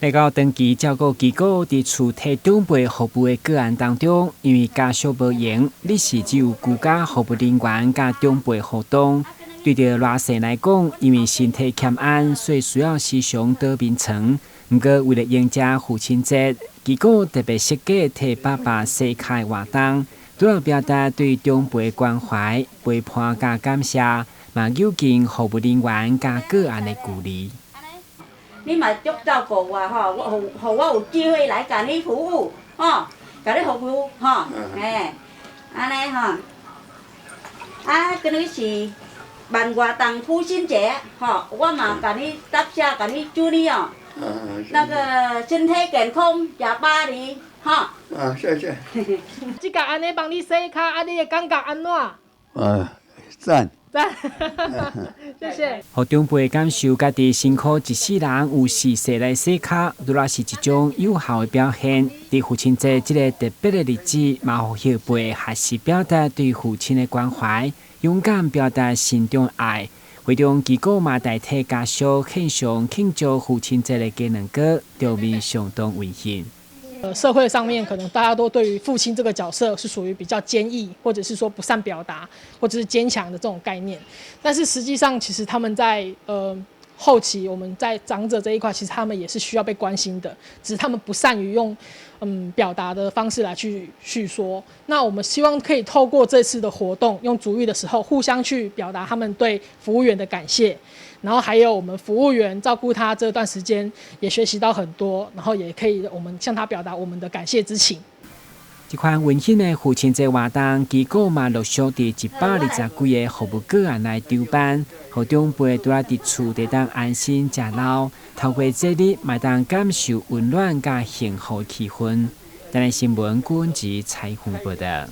來到長期照顧機構佇厝替長輩服務的個案當中，因為家屬無閒，日時只有居家服務人員佮長輩互動。對著賴姓來講，因為身體欠安，所以需要時常倒眠床。毋過為了迎接父親節，機構特別設計替爸爸洗跤的活動，除了表達對長輩關懷、陪伴佮感謝，嘛有近服務人員佮個案的距離。你嘛足照顧我吼，我予予我有機會來共你服務，吼，共你服務吼，嘿，按呢吼，啊，今日是萬活動父親節，吼，我嘛共你答謝，共你祝你哦，那個身體健康，食飽哩，吼。啊，謝謝。這個按呢幫你洗跤，啊，你的感覺按怎？啊，讚。讚，謝謝。予長輩感受家己辛苦一世人有時勢來洗跤，除了是一種有效的表現。佇父親節這个特別的日子，嘛予後輩學習表達對父親的關懷，勇敢表達心中愛。會中機構嘛代替家屬獻上慶祝父親節的雞卵糕，場面相當溫馨。社會上面可能大家都對於父親這個角色是屬於比較堅毅，或者是說不善表達，或者是堅強的這種概念。但是實際上，其實他們在後期，我們在長者這一塊，其實他們也是需要被關心的，只是他們不善於用表達的方式來去敘說。那我們希望可以透過這次的活動，用足浴的時候互相去表達他們對服務員的感謝。然後還有我們服務員照顧他這段時間，也學習到很多，然後也可以我們向他表達我們的感謝之情。這款溫馨的父親節活動，機構嘛陸續佇120幾个服務個案來籌辦，予長輩拄仔佇厝會當安心食老，透過節日嘛會當感受溫暖佮幸福氣氛。台南新聞郭文吉採訪報導。